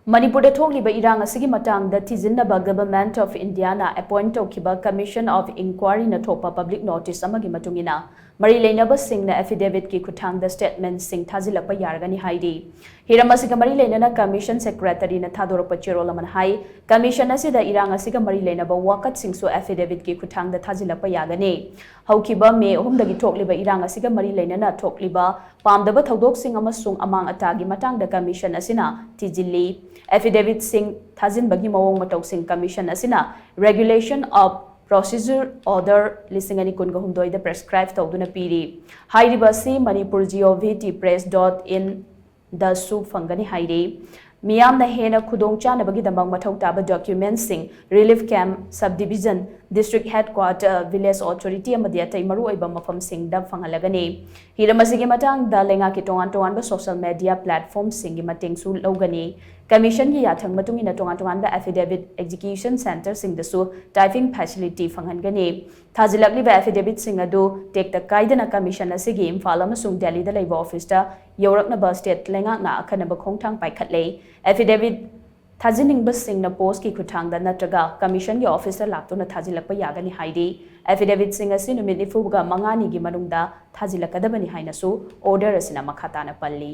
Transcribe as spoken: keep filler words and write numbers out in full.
ꯃꯅꯤꯄꯨꯔꯗ ꯊꯣꯛꯂꯤꯕ ꯏꯔꯥꯡ ꯑꯁꯤꯒꯤ ꯃꯇꯥꯡꯗ ꯊꯤꯖꯤꯟꯅꯕ Government of Indiaꯅ appoint ꯇꯧꯈꯤꯕ Commission of Inquiryꯅ ꯊꯣꯛꯄ public notice ꯑꯃꯒꯤ ꯃꯇꯨꯡ ꯏꯟꯅ, ꯃꯔꯤ ꯂꯩꯅꯕꯁꯤꯡꯅ affidavitꯀꯤ ꯈꯨꯠꯊꯥꯡꯗ statementꯁꯤꯡ ꯊꯥꯖꯤꯜꯂꯛꯄ ꯌꯥꯔꯒꯅꯤ ꯍꯥꯏꯔꯤ꯫ ꯍꯤꯔꯝ ꯑꯁꯤꯒ ꯃꯔꯤ ꯂꯩꯅꯅ Commission Secretaryꯅ ꯊꯥꯗꯣꯔꯛꯄ ꯆꯦꯔꯣꯜ ꯑꯃꯅ ꯍꯥꯏ, Commission ꯑꯁꯤꯗ ꯏꯔꯥꯡ ꯑꯁꯤꯒ ꯃꯔꯤ ꯂꯩꯅꯕ ꯋꯥꯀꯠꯁꯤꯡꯁꯨ affidavitꯀꯤ ꯈꯨꯠꯊꯥꯡꯗ ꯊꯥꯖꯤꯜꯂꯛꯄ ꯌꯥꯒꯅꯤ꯫ ꯍꯧꯈꯤꯕ ꯃꯦ ꯑꯍꯨꯝꯗꯒꯤ ꯊꯣꯛꯂꯤꯕ ꯏꯔꯥꯡ ꯑꯁꯤꯒ ꯃꯔꯤ ꯂꯩꯅꯅ ꯊꯣꯛꯂꯤꯕ ꯄꯥꯝꯗꯕ ꯊꯧꯗꯣꯛꯁꯤꯡ ꯑꯃꯁꯨꯡ ꯑꯃꯥꯡ ꯑꯇꯥꯒꯤ ꯃꯇꯥꯡꯗ Commission ꯑꯁꯤꯅ ꯊꯤꯖꯤꯜꯂꯤ꯫ Affidavitꯁꯤꯡ ꯊꯥꯖꯤꯟꯕꯒꯤ ꯃꯑꯣꯡ ꯃꯇꯧꯁꯤꯡ Commission ꯑꯁꯤꯅ Regulation of Procedure Order ꯂꯤꯁꯤꯡ ꯑꯅꯤ ꯀꯨꯟꯒ ꯍꯨꯝꯗꯣꯏꯗ prescribe ꯇꯧꯗꯨꯅ ꯄꯤꯔꯤ꯫ ꯍꯥꯏꯔꯤꯕ ꯑꯁꯤ Manipur G O V T press dot in ꯗꯁꯨ ꯐꯪꯒꯅꯤ ꯍꯥꯏꯔꯤ꯫ ꯃꯤꯌꯥꯝꯅ ꯍꯦꯟꯅ ꯈꯨꯗꯣꯡ ꯆꯥꯅꯕꯒꯤꯗꯃꯛ ꯃꯊꯧ ꯇꯥꯕ documentꯁꯤꯡ Relief Camp, Subdivision, District Headquarter, Village Authority ꯑꯃꯗꯤ ꯑꯇꯩ ꯃꯔꯨꯑꯣꯏꯕ ꯃꯐꯝꯁꯤꯡꯗ ꯐꯪꯍꯜꯂꯒꯅꯤ꯫ ꯍꯤꯔꯝ ꯑꯁꯤꯒꯤ ꯃꯇꯥꯡꯗ ꯂꯩꯉꯥꯛꯀꯤ ꯇꯣꯉꯥꯟ ꯇꯣꯉꯥꯟꯕ social media platformꯁꯤꯡꯒꯤ ꯃꯇꯦꯡꯁꯨ ꯂꯧꯒꯅꯤ꯫ Commissionꯒꯤ ꯌꯥꯊꯪ ꯃꯇꯨꯡ ꯏꯟꯅ ꯇꯣꯉꯥꯟ ꯇꯣꯉꯥꯟꯕ affidavit execution centreꯁꯤꯡꯗꯁꯨ typing facility ꯐꯪꯍꯟꯒꯅꯤ꯫ ꯊꯥꯖꯤꯜꯂꯛꯂꯤꯕ affidavitꯁꯤꯡ ꯑꯗꯨ ꯇꯦꯛꯇ ꯀꯥꯏꯗꯅ Commission ꯑꯁꯤꯒꯤ ꯏꯝꯐꯥꯜ ꯑꯃꯁꯨꯡ ꯗꯦꯜꯂꯤꯗ ꯂꯩꯕ officeꯇ ꯌꯧꯔꯛꯅꯕ state ꯂꯩꯉꯥꯛꯅ ꯑꯈꯟꯅꯕ ꯈꯣꯡꯊꯥꯡ ꯄꯥꯏꯈꯠꯂꯦ꯫ Affidavit ꯊꯥꯖꯤꯟꯅꯤꯡꯕꯁꯤꯡꯅ postꯀꯤ ꯈꯨꯠꯊꯥꯡꯗ ꯅꯠꯇ꯭ꯔꯒ Commissionꯒꯤ officeꯇ ꯂꯥꯛꯇꯨꯅ ꯊꯥꯖꯤꯜꯂꯛꯄ ꯌꯥꯒꯅꯤ ꯍꯥꯏꯔꯤ꯫ Affidavitꯁꯤꯡ ꯑꯁꯤ ꯅꯨꯃꯤꯠ ꯅꯤꯐꯨꯒ ꯃꯉꯥꯅꯤꯒꯤ ꯃꯅꯨꯡꯗ ꯊꯥꯖꯤꯜꯂꯛꯀꯗꯕꯅꯤ ꯍꯥꯏꯅꯁꯨ order ꯑꯁꯤꯅ ꯃꯈꯥ ꯇꯥꯅ ꯄꯜꯂꯤ꯫